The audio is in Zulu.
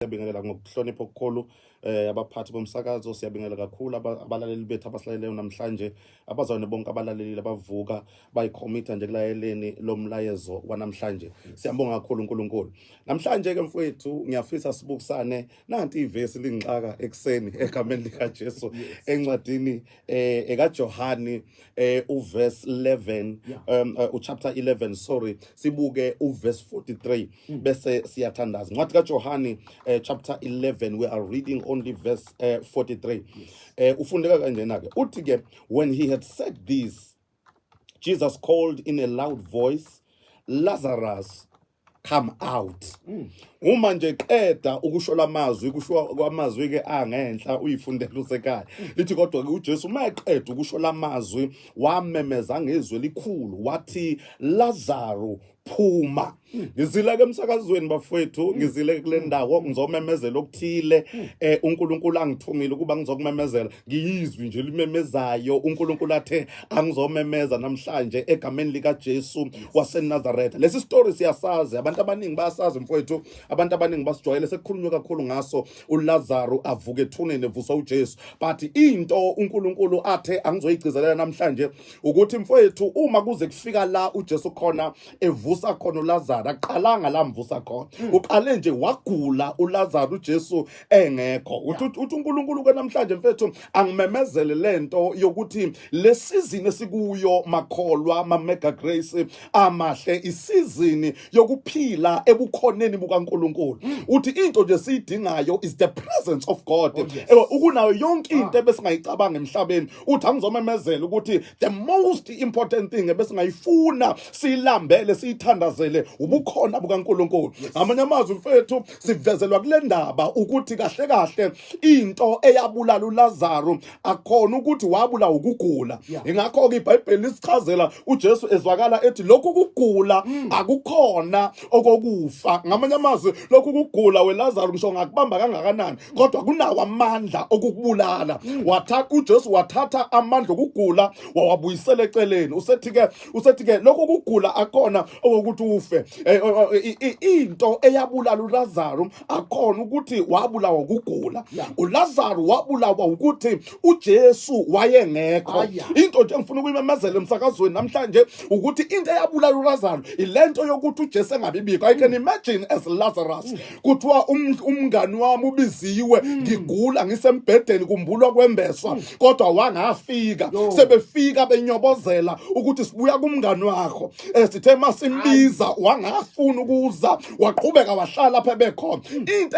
Siyabingelela ngokuhlonipha okukhulu abaphathi bomsakazo. Siyabingelela kakhulu abalaleli bethu abasilaleleyo namhlanje, abazalwane bonke abalalelile, abavuka bayikhomitha nje kulayeleni lo mlayezo wanamhlanje. Siyambonga kakhulu uNkulunkulu. Namhlanje ke mfowethu, ngiyafisa sibukisane nanti ivesi lingixaka ekuseni egameni likaJesu, encwadini ekaJohani, uverse 11, uchapter 11, sorry, sibuke uverse 43 bese siyathandaza. Incwadi kaJohani, chapter 11, we are reading only verse 43. Ufundeka kanjena ke, uthi ke, "When he had said this, Jesus called in a loud voice, 'Lazarus, come out.'" Uma nje qeda ukusho lamazwi, kusho kwamazwi ke angenhla, uyifundela usekhaya, lithi kodwa ke uJesu uma eqeda ukusho lamazwi, wamemeza ngezwi elikhulu wathi, "Lazaro, phuma." Ngizile ke emsakazweni bafowethu, ngizile kule ndawo ngizomemezela okuthile uNkulunkulu angithumile ukuba ngizokumemezela. Ngiyizwi nje limemezayo uNkulunkulu athe angizomemeza namhlanje egameni likaJesu waseNazaretha. Lesi story siyasazi, abantu abaningi bayasazi mfowethu, abantu abaningi basijwayele, sekukhulunywe kakhulu ngaso, uLazaro avuke ethuneni evuswa uJesu. But into uNkulunkulu athe angizoyigcizelela namhlanje ukuthi mfowethu, uma kuze kufika la uJesu khona evusa khona uLazaro, aqalanga la mvusa khona, uqale nje wagula uLazaro uJesu engekho. Uthi uNkulunkulu ke namhlanje mfethu angimemezele lento yokuthi le season esikuyo, makholwa, ma Mega Grace amahle, isizini yokuphila ebukhoneni bukaNkulunkulu. Uthi into nje siyidingayo is the presence of God. Oh, yes. Ewe, ukunayo yonke into ebesingayicabanga emhlabeni. Uthi angizomemezela ukuthi the most important thing ebesingayifuna, siyilambele, siyithandazele, ubukhona bukaNkulunkulu. Ngamanye amazwi mfethu, sivezelwa kule ndaba ukuthi kahle kahle into eyabulala uLazaro akhona ukuthi wabulawa ukugula. Ingakho ke iBhayibheli lisichazela uJesu ezwakala ethi lokhu kugula akukhona okokufa. Ngamanye amazwi, lokhu kugula weLazaro, ngisho ngakubamba kangakanani, kodwa kunawo amandla okukubulala. Wathatha uJesu, wathatha amandla okugula, wawabuyisela eceleni. Usethi ke lokhu kugula akhona okokuthi ufe. Into eyabulala uLazaro akhona ukuthi wabulawa ukugula. uLazaro wabulawa ukuthi uJesu wayengekho. Into nje engifuna ukuyimemezela emsakazweni namhlanje ukuthi into eyabulala uLazaro ilento yokuthi uJesu engabibikho. I can imagine as Lazarus, kuthiwa umngani wami ubiziwe, ngigula, ngisembhedeni, kumbulwa kwembeswa, kodwa wangafika. Sebefika benyobozela ukuthi sibuya kumngani wakho, sithe masimbiza wangafuna ukuza, waqhubeka wahlala lapha ebekhona. Into